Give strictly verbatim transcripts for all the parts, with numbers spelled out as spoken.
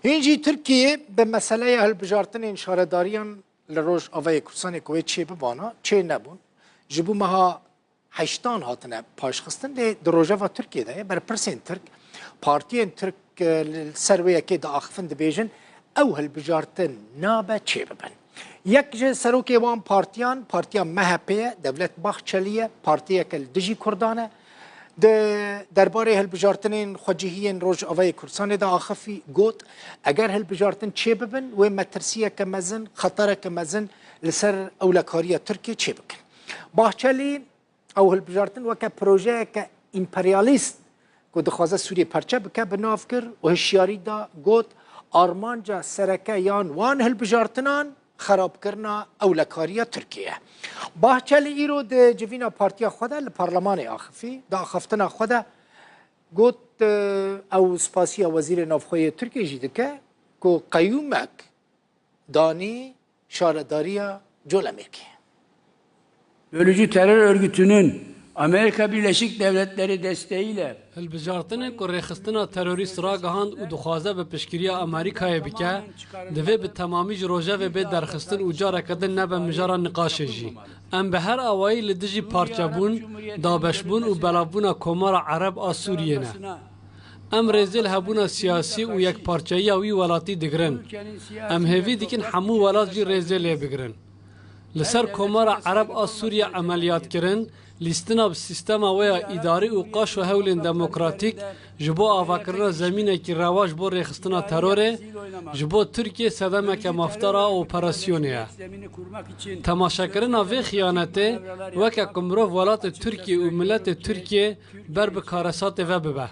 Hîn jî Tirkiye bi meseleya hilbijartinên şaredariyan li Rojavayê Kurdistanê ku wê çê bibana, çê nebûn. Ji bo meha heştan hatine paşxistin, lê di rojeva Tirkiyê de ye. Berpirsên Tirk, partiyên Tirk, e, li ser wê yekê diaxifin, dibêjin, ew hilbijartin nabe çê bibin. Yek ji serokê wan partiyan, partiya M H P ye, Devlet Bahçeli ye, partiyeke li dijî Kurdan e. Di derbarê hilbijartinên xwecihiyên Rojavayê Kurdistanê de axifî, got, eger hilbijartin çê bibin, wê metirsiyeke mezin, xetereke mezin li ser ewlekariya Tirkiyê çê bikin. Bahçelî ew hilbijartin weke projeyeke împeryalîst ku dixwaze Sûriyê perçe bike, bi nav kir û hişyarî da, got, armanca sereke yan wan hilbijartinan xerabkirina ewlekariya Tirkiyê ye. Bahçelî îro di civîna partiya xwe de li parlemanê axifî, di axaftina xwe de got, e, ew spasiya Wezîrê Navxwe yê Tirkiyê jî dike ku qeyûmek danî şaredariya Colemêrgê. Bölücü terör örgütünün Amerika Birleşik Devletleri desteğiyle Hilbijartinên ku rêxistina terorîst ragihand û dixwaze bi piştgiriya Amerîkayê bike, divê bi temamî ji rojevê bê derxistin û careke din nebe mijara niqaşê jî. Em bi her awayî li dijî parçebûn, dabeşbûn û belavbûna Komara Ereb a Sûriyê ne. Em rêzê li hebûna siyasî û yekparçeyiya wî welatî digirin. Em hêvî dikin hemû welat jî rêzê lê bigirin. Li ser Komara Ereb a Sûriye emeliyat kirin, lîstina bi sîstema wê ya îdarî û qaş û hewlên demokratîk ji bo avakirina zemînekî rewa ji bo rêxistina terorê, ji bo Tirkiye sedemeke mafdar a operasyonê ye. Temaşekirina vê xiyanetê weke ku mirov welatê Tirkiye û miletê Tirkiye ber bi karesatê ve bibe.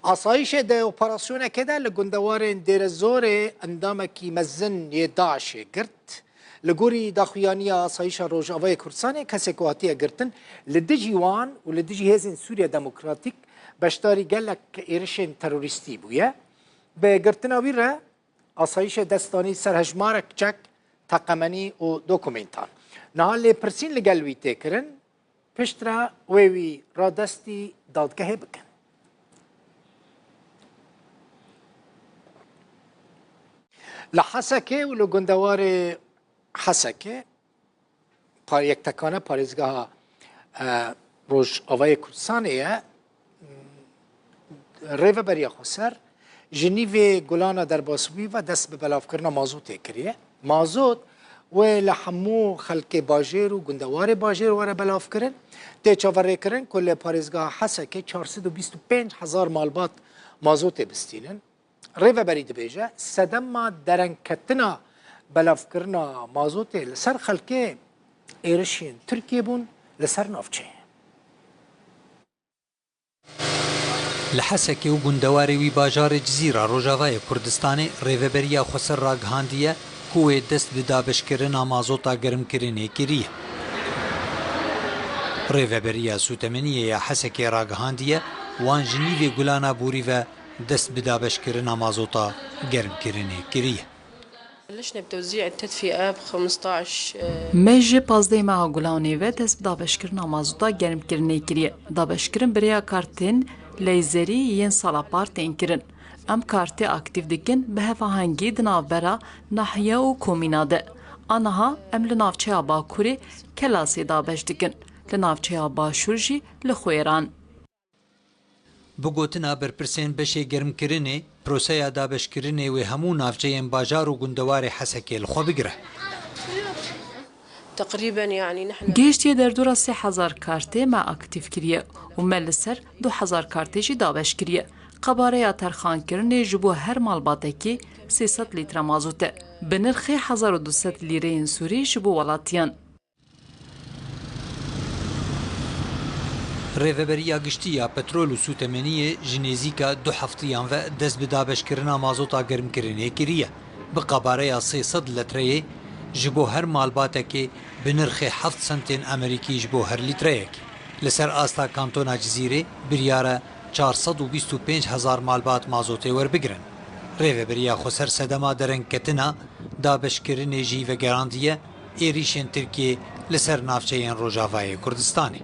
Asayîşê di operasyonekê de li gundewarên Dêrezorê endamekî mezin yê DAIŞê girt. Li gorî daxuyaniya Asayîşa Rojavayê Kurdistanê, kesê ku hatiye girtin, li dijî wan û li dijî Hêzên Sûriya Demokratîk beşdarî gelek êrişên terorîstî bûye. Bi girtina wî re, Asayîşê dest danî ser hejmarek çek, teqemenî û dokumentan. Niha lêpirsîn li gel wî tê kirin, piştre wê wî radestî dadgehê bikin. Li Hesekê û li gundewarê Hesekê pa-, yektekane parêzgeha, e, Rojavayê Kurdistanê ye. Rêveberiya Xweser ji nîvê gulana derbasbûyî ve dest bi belavkirina mazotê kiriye. Mazot wê li hemû xelkê bajêr û gundewarê bajêr were belavkirin. Tê çaverêkirin ku li parêzgeha Hesekê çar sed û bîst û pênc hezar malbat mazotê bistînin. Rêveberî dibêje, sedema derengketina belavkirina mazotê li ser xelkê êrişên Tirkiyê bûn li ser navçeyê. Li Hesekê û gundewarê wî bajarê Cizîra Rojavayê Kurdistanê Rêveberiya Xweser ragihandiye ku wê dest bi dabeşkirina mazota germkirinê kiriye. Rêveberiya Sûtemeniyê ya Hesekê ragihandiye, wan ji nîvê gulana borî ve dest bi dabeşkirina mazota germkirinê kiriye. بلشنا بتوزيع التدفئة ب خمستاش، آه، Me ji pazdehê meha Gulanê ve dest bi dabeşkirina mazota germkirinê kiriye. Dabeşkirin bi rêya kartên leyzerî yên sala par tên kirin. Em kartê aktîf dikin bi hevahengî di navbera nahiye û komîna de. Aniha em li navçeya Bakurê Kelasê dabeş dikin. Li navçeya Başûr jî li Xwêran. Bi gotina berpirsên beşê germkirinê, proseya dabeşkirinê wê hemû navçeyên bajar û gundewarê Hesekê li xwe bigire. تقريبا، يعني، نحن Gêştiye derdora sê hezar kartê me aktîf kiriye û me li ser du hezar kartê jî dabeş kiriye. Qebareya terxankirinê ji bo her malbatekî sê sed lître mazot e. Bi nirxê hezar û du sed lîreyên Sûrî ji bo welatiyan. Rêveberiya Giştî ya Petrol û Sûtemeniyê ji nêzîka du heftiyan ve dest bi dabeşkirina mazota germkirinê kiriye. Bi qebareya sê sed litreyê ji bo her malbatekê bi nirxê heft sentên Amerîkî ji bo her lîtreyekê. Li ser asta kantona Cizîrê biryar e çar sed û bîst û pênc hezar malbat mazotê werbigirin. Rêveberiya Xweser sedema derengketina dabeşkirinê jî vegerandiye êrîşên Tirkiyê li ser navçeyên Rojavayê Kurdistanê.